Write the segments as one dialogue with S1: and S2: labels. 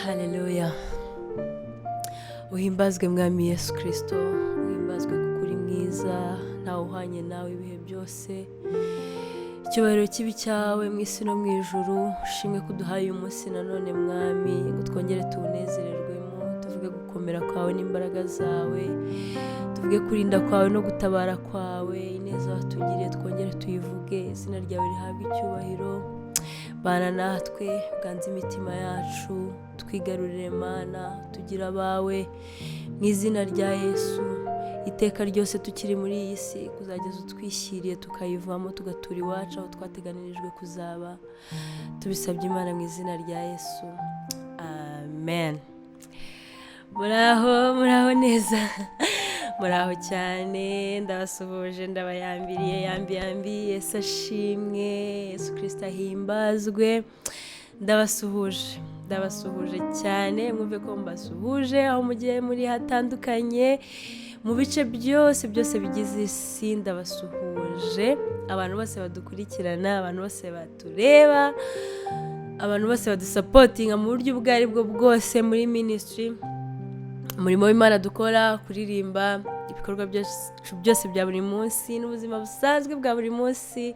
S1: Haleluya! Uhimbazwe, Mwami Yesu Kirisito, uhimbazwe kuko uri mwiza, ntawe uhwanye nawe ibihe byose. Icyubahiro kibe icyawe mu isi no mu ijuru. Ushimwe ko uduhaye uyu munsi nanone, Mwami, ngo twongere tuwunezererwemo, tuvuge gukomera kwawe n'imbaraga zawe, tuvuge kurinda kwawe no gutabara kwawe. Ineza watugiriye twongere tuyivuge. Izina ryawe rihabwe icyubahiro. Bana natwe, uganze imitima yacu, twigarurire, Mana, tugira abawe mu izina rya Yesu. Iteka ryose tukiri muri iyi si, kuzageza utwishyiriye tukayivamo, tugatura iwacu aho twateganirijwe kuzaba. Tubisabye, Imana, mu izina rya Yesu, amen. Muraho, muraho neza, muraho cyane. Ndabasuhuje, ndabayambiriye, yambi yambi. Yesu ashimwe, Yesu Kirisito ahimbazwe. Ndabasuhuje, ndabasuhuje cyane. Mwumve ko mbasuhuje aho mugiye muri hatandukanye, mu bice byose byose bigize isi. Ndabasuhuje abantu bose badukurikirana, abantu bose batureba, abantu bose badusupportinga mu buryo ubwo ari bwo bwose muri ministry, umurimo w'Imana dukora, kuririmba, ibikorwa byacu byose bya buri munsi n'ubuzima busanzwe bwa buri munsi,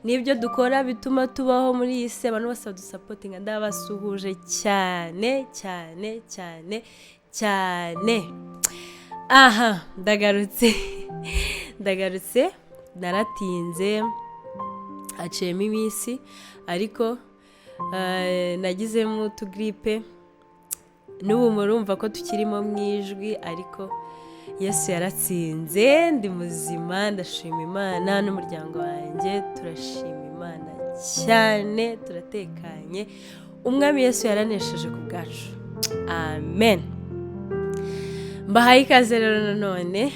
S1: n'ibyo dukora bituma tubaho muri iyi si. Abantu bose badusupportinga, ndabasuhuje cyane cyane cyane cyane. Aha ndagarutse, ndagarutse. Naratinze, haciyemo iminsi, ariko nagizemo utugiripe. N'ubu murumva ko tukirimo mu ijwi, ariko Yesu yaratsinze, ndi muzima, ndashima Imana n'umuryango wanjye turashima Imana cyane, turatekanye. Umwami Yesu yaranesheje ku bwacu, amen. Mbahaye ikaze rero nanone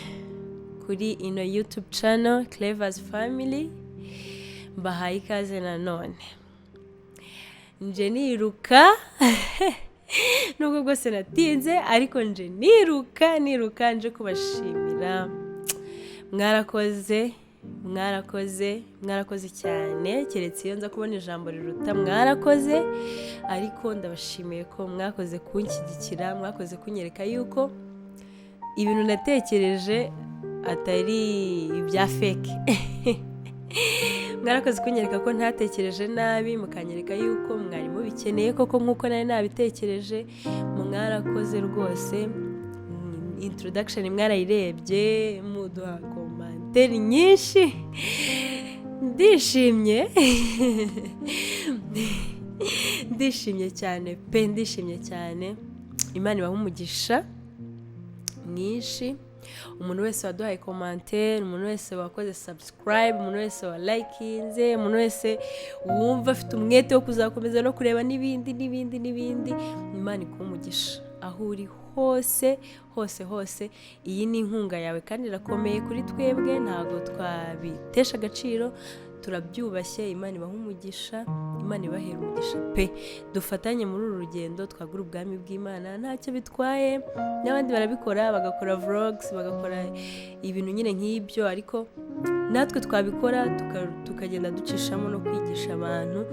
S1: kuri ino YouTube channel, Clever's Family. Mbahaye ikaze nanone. Nje niruka, nubwo bwose natinze, ariko nje niruka, niruka nje kubashimira. Mwarakoze, mwarakoze, mwarakoze cyane. Keretse iyo nza kubona ijambo riruta "mwarakoze", ariko ndabashimiye ko mwakoze kunshyigikira, mwakoze kunyereka yuko ibintu natekereje atari ibya fake. Mwarakoze kunyereka ko ntatekereje nabi, mukanyereka yuko mwari mubikeneye koko nk'uko nari nabitekereje. Mwarakoze rwose. Introduction mwarayirebye, muduha commentaire nyinshi. Ndishimye, ndishimye cyane pe, ndishimye cyane. Imana ibaha umugisha mwinshi. Umuntu wese waduhaye commentaire, umuntu wese wakoze subscribe, umuntu wese walikinze, umuntu wese wumva afite umwete wo kuzakomeza no kureba n'ibindi n'ibindi n'ibindi, Imana ikuha umugisha aho uri hose hose hose. Iyi ni inkunga yawe kandi irakomeye kuri twebwe, ntabwo twabitesha agaciro, turabyubashye. Imana ibaha umugisha, Imana ibahera umugisha pe. Dufatanye muri uru rugendo, twagura ubwami bw'Imana. Ntacyo bitwaye, n'abandi barabikora, bagakora vlogs, bagakora ibintu nyine nk'ibyo, ariko natwe twabikora tukagenda ducishamo no kwigisha abantu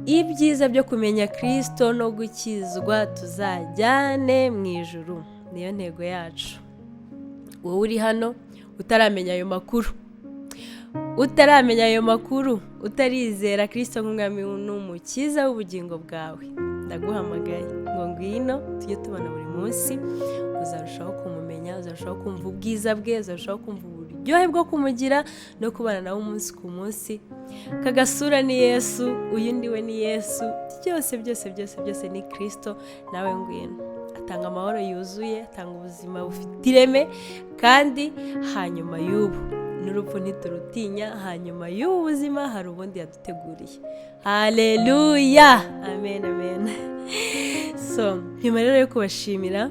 S1: ibyiza byo kumenya Kirisito no gukizwa, tuzajyane mu ijuru. Niyo ntego yacu. Wowe uri hano utaramenya ayo makuru, utaramenya ayo makuru, utarizera Kirisito nk'umwami n'umukiza w'ubugingo bwawe, ndaguhamagaye ngo ngwino tujye tubana buri munsi. Uzarushaho kumumenya, uzarushaho kumva ubwiza bwe, uzarushaho kumva uburyohe bwo kumugira no kubana nawe umunsi ku munsi. Aka gasura ni Yesu, uyu ndi we ni Yesu, byose byose byose byose ni Kirisito. Nawe ngwino. Atanga amahoro yuzuye, atanga ubuzima bufite ireme, kandi hanyuma y'ubu n'urupfu ntiturutinya. Hanyuma y'ubu buzima hari ubundi yaduteguriye. Haleluya, amen, amen. So nyuma rero yo kubashimira,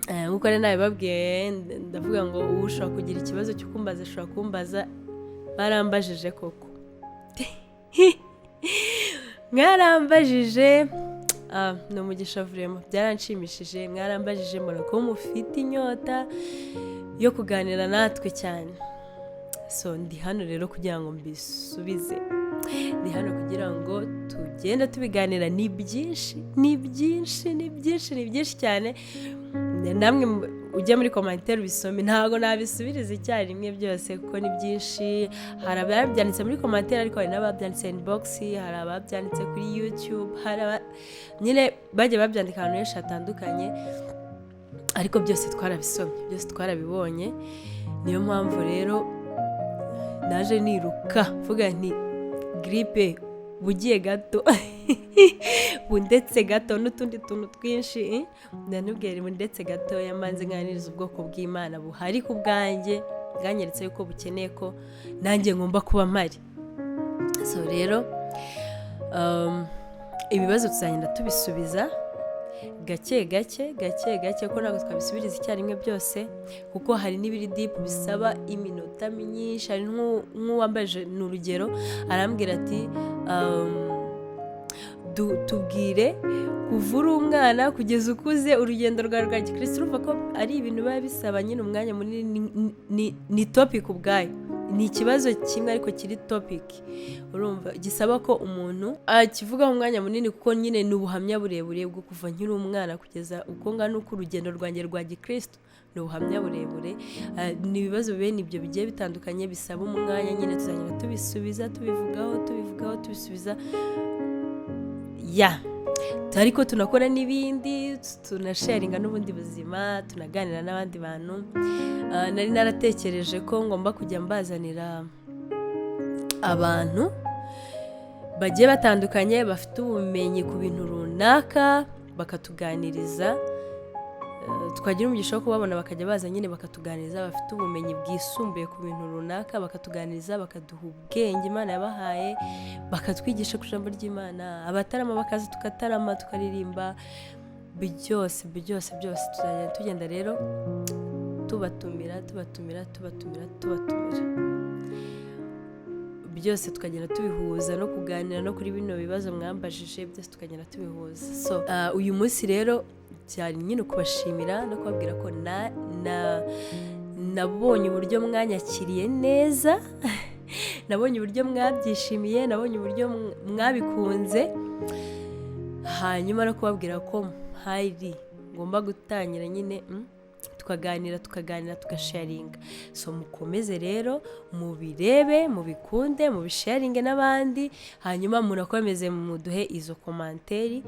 S1: nk'uko nari nabibabwiye, ndavuga ngo ubu ushobora kugira ikibazo cyo kumbaza, ashobora kumbaza. Barambajije koko, mwarambajije. Ni umugisha vurema, byaranshimishije. Mwarambajije, mbona ko mufite inyota yo kuganira natwe cyane. So ndi hano rero kugira ngo mbisubize. Ndi hano kugira ngo mbasubize. Ndi hano kugira ngo tugende tubiganira. Ni byinshi, ni byinshi, ni byinshi, ni byinshi cyane. Namwe ujye muri commentaire ubisome, ntabwo nabisubiriza icyarimwe byose kuko ni byinshi. Hari ababyanditse muri commentaire, ariko hari n'ababyanditse inbox, hari ababyanditse kuri YouTube, hari nyine bagiye babyandika ahantu henshi hatandukanye, ariko byose twarabisomye, byose twarabibonye. Niyo mpamvu rero naje niruka mvuga nti giripe bugiye gato, bundetse gato n'utundi tuntu twinshi, ndanubwira bundetse gatoya mbanze nganiriza ubwoko bw'Imana buhari ku bwanjye, bwanyeretse yuko bukeneye ko nanjye ngomba kuba mpari. So rero ibibazo tuzagenda tubisubiza gake gake, gake gake, kuko ntabwo twabisubiriza icyarimwe byose, kuko hari n'ibiri deep bisaba iminota myinshi. Hari nk'uwambaje, ni urugero, arambwira ati "Tubwire kuva uri umwana kugeza ukuze, urugendo rwawe rwa gikristo." Urumva ko ari ibintu biba bisaba nyine umwanya munini, ni topic ubwayo, ni ikibazo kimwe ariko kiri topic, urumva gisaba ko umuntu akivugaho umwanya munini, kuko nyine ni ubuhamya burebure bwo kuva nkiri umwana kugeza uko ngana, uko urugendo rwanjye rwa gikristo, ni ubuhamya burebure. Ni ibibazo bene ibyo bigiye bitandukanye bisaba umwanya nyine, tuzagenda tubisubiza, tubivugaho, tubivugaho, tubisubiza ya, ariko tunakora n'ibindi, tunasharinga n'ubundi buzima, tunaganira n'abandi bantu. Nari naratekereje ko ngomba kujya mbazanira abantu bagiye batandukanye bafite ubumenyi ku bintu runaka, bakatuganiriza. Twagira umugisha wo kubabona bakajya baza nyine bakatuganiriza, bafite ubumenyi bwisumbuye ku bintu runaka, bakatuganiriza, bakaduha ubwenge Imana yabahaye, bakatwigisha ku ijambo ry'Imana, abatarama bakaza tugatarama, tukaririmba, byose byose byose. Tuzagenda tugenda rero tubatumira, tubatumira, tubatumira, tubatumira, byose tukagenda tubihuza no kuganira no kuri bino bibazo mwambajije, byose tukagenda tubihuza. So uyu munsi rero cyari nyine kubashimira no kubabwira ko na na nabonye uburyo mwanyakiriye neza, nabonye uburyo mwabyishimiye, nabonye uburyo mwabikunze, hanyuma no kubabwira ko mpari ngomba gutangira nyine tukaganira, tukaganira, tugasharinga. So mukomeze rero mubirebe, mubikunde, mubisharinge n'abandi, hanyuma munakomeze muduhe izo commentaire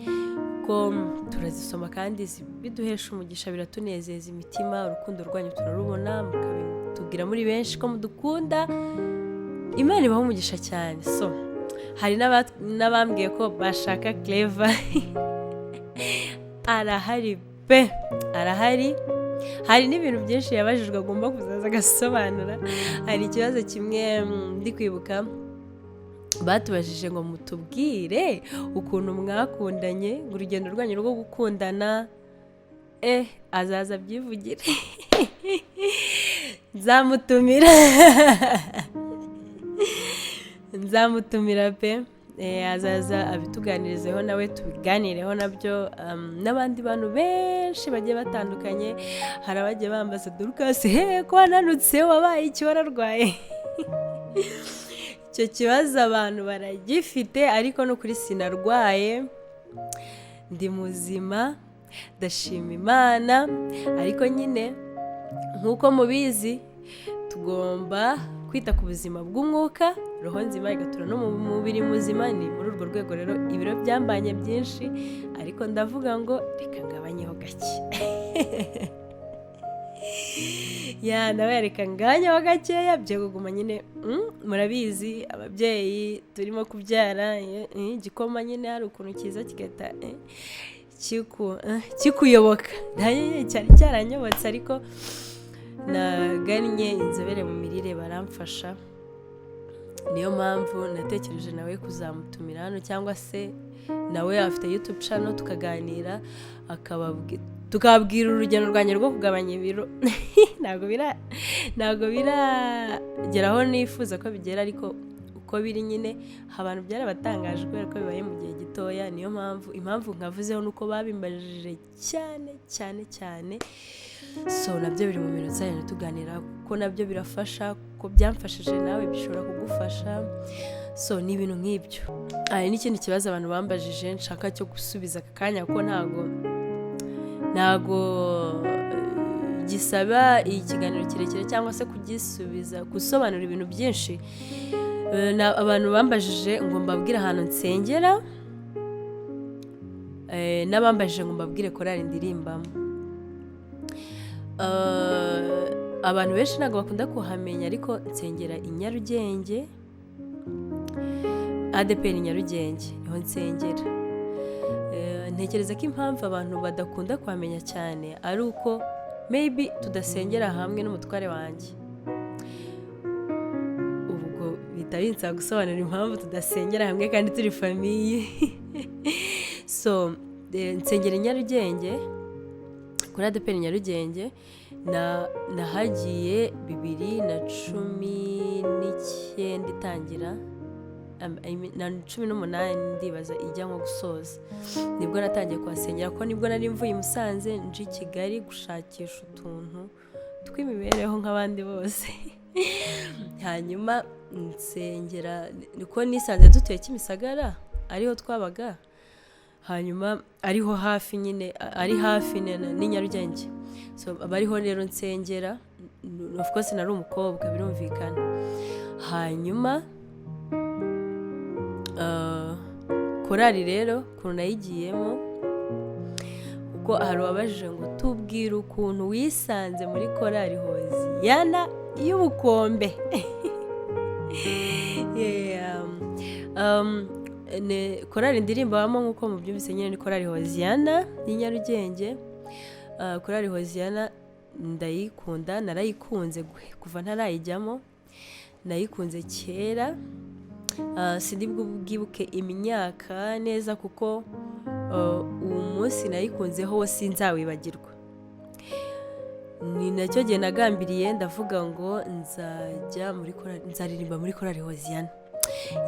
S1: ko turazisoma kandi biduhesha umugisha, biratunezeza imitima. Urukundo rwanyu turarubona, mukabitubwira muri benshi ko mudukunda. Imana ibaha umugisha cyane. So hari n'abambwiye ko bashaka Clever. Arahari pe, arahari. Hari n'ibintu byinshi yabajijwe agomba kuzaza agasobanura. Hari ikibazo kimwe ndi kwibuka batubajije ngo mutubwire ukuntu mwakundanye, ngo urugendo rwanyu rwo gukundana. Azaza abyivugire, nzamutumira, nzamutumira pe. Azaza abituganirizeho nawe, tubiganireho nabyo, n'abandi bantu benshi bagiye batandukanye. Hari abagiye bambaza: "Dorcas, he ko wananutse, wabaye iki, wararwaye?" Icyo kibazo abantu baragifite, ariko no kuri sinarwaye, ndi muzima, ndashima Imana. Ariko nyine nk'uko mubizi, tugomba kwita ku buzima bw'umwuka, roho nzima igatura no mu mubiri muzima. Ni muri urwo rwego rero ibiro byambanye byinshi, ariko ndavuga ngo reka ngabanyeho gake ya, nawe reka ngabanyeho gakeya byo kuguma nyine. Murabizi ababyeyi turimo kubyara, igikoma nyine hari ukuntu kiza kigahita kikuyoboka. Nanjye cyari cyaranyobotse, ariko nagannye inzobere mu mirire baramfasha. Niyo mpamvu natekereje nawe kuzamutumira hano, cyangwa se nawe afite YouTube channel, tukaganira, tukababwira urugendo rwanjye rwo kugabanya ibiro. Ntabwo biragera aho nifuza ko bigera, ariko uko biri nyine abantu byarabatangaje kubera ko bibaye mu gihe gitoya. Niyo mpamvu, impamvu nkavuzeho nuko babimbajije cyane cyane cyane. So nabyo biri mu bintu tuzagenda tuganira, kuko nabyo birafasha, kuko byamfashije, nawe bishobora kugufasha. So ni ibintu nk'ibyo. Hari n'ikindi kibazo abantu bambajije nshaka cyo gusubiza aka kanya, kuko ntago gisaba ikiganiro kirekire cyangwa se kugisubiza gusobanura ibintu byinshi. Abantu bambajije ngo mbabwire ahantu nsengera, n'abambajije ngo mbabwire korali ndirimbamo. Abantu benshi ntabwo bakunda kuhamenya, ariko nsengera i Nyarugenge, ADEPR Nyarugenge niho nsengera. Ntekereza ko impamvu abantu badakunda kuhamenya cyane ari uko maybe tudasengera hamwe n'umutware wanjye. Ubwo bihita binsaba gusobanura impamvu tudasengera hamwe kandi turi famille. So nsengera i Nyarugenge kuri ADEPR Nyarugenge. Nahagiye 2019 itangira, I mean, na 18 ndibaza ijya nko gusoza, nibwo natangiye kuhasengera, kuko nibwo nari mvuye i Musanze nje i Kigali gushakisha utuntu tw'imibereho nk'abandi bose. Hanyuma nsengera niko nisanze dutuye Kimisagara, ariho twabaga, hanyuma ariho hafi nyine, ari hafi n'i Nyarugenge. So aba ariho rero nsengera. Of course nari umukobwa, birumvikana. Hanyuma korali rero ukuntu nayigiyemo, kuko hari uwabajije ngo tubwire ukuntu wisanze muri korali Hoziyana y'Ubukombe. Yeah, korali ndirimbamo nk'uko mubyumvise nyine ni korali Hoziyana y'i Nyarugenge. Korali Hoziyana ndayikunda, narayikunze kuva ntarayijyamo, nayikunze kera. Sindi bwibuke imyaka neza, kuko uwo munsi nayikunzeho wo sinzawibagirwa. Ni nacyo gihe nagambiriye, ndavuga ngo nzajya muri korali, nzaririmba muri korali Hoziyana.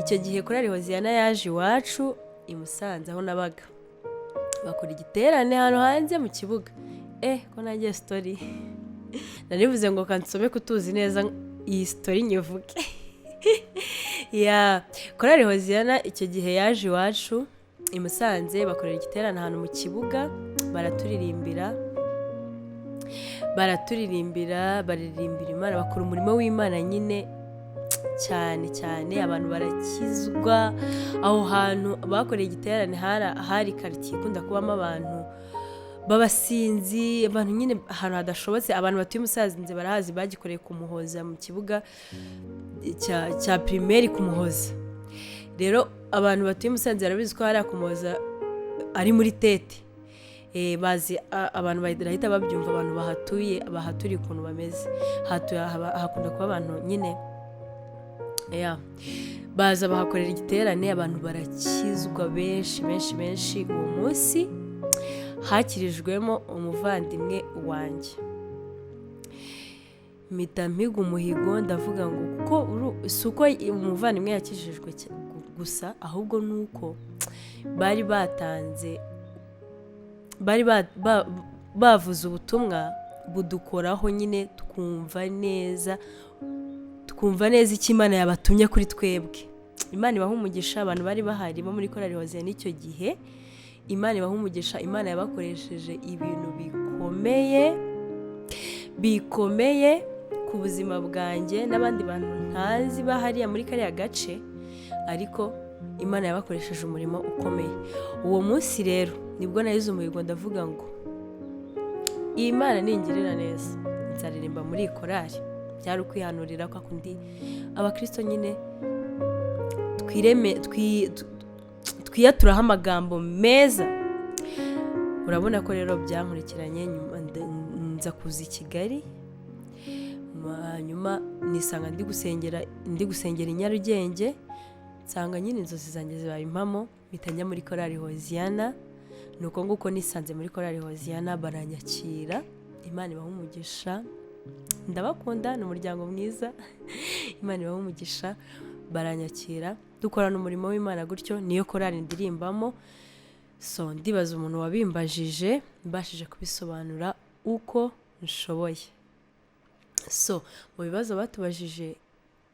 S1: Icyo gihe korali Hoziyana yaje iwacu i Musanze aho nabaga, bakora igiterane ahantu hanze mu kibuga. Ko nanjye story narivuze ngo kansome kutuzi neza iyi story nyivuge ya korali Hoziyana. Icyo gihe yaje iwacu i Musanze, bakorera igiterane ahantu mu kibuga, baraturirimbira, baraturirimbira, baririmbira Imana, bakora umurimo w'Imana nyine cyane cyane, abantu barakizwa. Aho hantu bakoreye igiterane hari karitsiye ikunda kubamo abantu b'abasinzi, abantu nyine ahantu hadashobotse. Abantu batuye i Musanze barahazi, bagikoreye ku Muhoza, mu kibuga cya primaire ku Muhoza. Rero abantu batuye i Musanze barabizi ko hariya ku Muhoza ari muri tete. Bazi abantu barahita babyumva, abantu bahatuye, bahaturiye ukuntu bameze. Hakunda kuba abantu nyine ya baza bahakorera igiterane, abantu barakizwa benshi benshi benshi. Uwo munsi hakirijwemo umuvandimwe wanjye. Mpita mpiga umuhigo, ndavuga ngo kuko si uko umuvandimwe yakijijwe gusa, ahubwo ni uko bari batanze, bari bavuze ubutumwa budukoraho nyine, twumva neza icyo Imana yabatumye kuri twebwe. Imana ibaha umugisha abantu bari bahari bo muri korali Hoziyana n'icyo gihe. Imana ibaha umugisha. Imana yabakoresheje ibintu bikomeye bikomeye ku buzima bwanjye n'abandi bantu ntazi bahariya muri kariya gace, ariko Imana yabakoresheje umurimo ukomeye. Uwo munsi rero nibwo nahize umuhigo, ndavuga ngo iyi Mana ningirira neza nzaririmba muri iyi korali. Byari ukwihanurira kwa kundi abakirisito nyine twireme, twiyaturaho amagambo meza. Urabona ko rero byankurikiranye nyuma, nza kuza i Kigali, hanyuma nisanga ndi gusengera i Nyarugenge, nsanga nyine inzozi zanjye zibaye impamo, mpita njya muri korali Hoziyana. Ni uko nguko nisanze muri korali Hoziyana, baranyakira. Imana ibaha umugisha, ndabakunda, ni umuryango mwiza. Imana ibaha umugisha, baranyakira, dukorana umurimo w'Imana gutyo. Niyo korali ndirimbamo. So ndibaza umuntu wabimbajije mbashije kubisobanura uko nshoboye. So mu bibazo batubajije,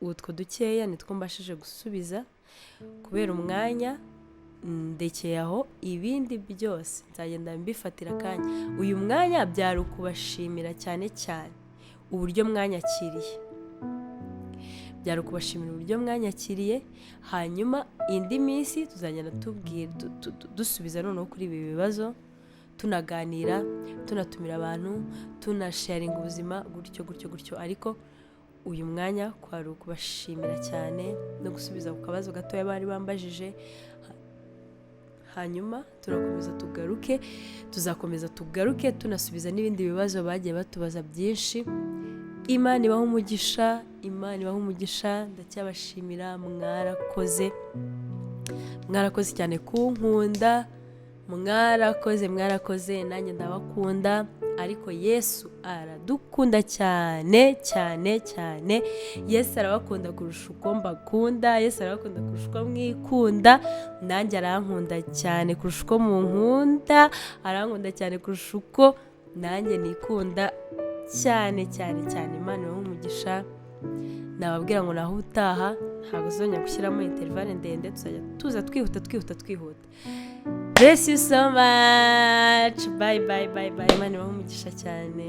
S1: utwo dukeya nitwo mbashije gusubiza. Kubera umwanya ndekeye aho, ibindi byose nzagenda mbifatira akanya. Uyu mwanya byari ukubashimira cyane cyane uburyo mwanyakiriye, byari ukubashimira uburyo mwanyakiriye. Hanyuma indi minsi tuzagenda tubwira, dusubiza noneho kuri ibi bibazo, tunaganira, tunatumira abantu, tunasharinga ubuzima gutyo gutyo gutyo. Ariko uyu mwanya kwari ukubashimira cyane no gusubiza ku kabazo gatoya bari bambajije. Hanyuma turakomeza tugaruke, tuzakomeza tugaruke tunasubiza n'ibindi bibazo bagiye batubaza byinshi. Imana ibaha umugisha, Imana ibaha umugisha. Ndacyabashimira, mwarakoze, mwarakoze cyane kunkunda, mwarakoze, mwarakoze. Nanjye ndabakunda, ariko Yesu aradukunda cyane cyane cyane. Yesu arabakunda kurusha uko mbakunda, Yesu arabakunda kurusha uko mwikunda. Nanjye arankunda cyane kurusha uko munkunda, arankunda cyane kurusha uko nanjye nikunda cyane cyane cyane. Imana ibahe umugisha. Nababwira ngo naho utaha ntabwo tuzongera gushyiramo intervalle ndende, tuzajya tuza twihuta twihuta twihuta. Bless you so much. Bye bye bye bye. Imana ibahe umugisha cyane.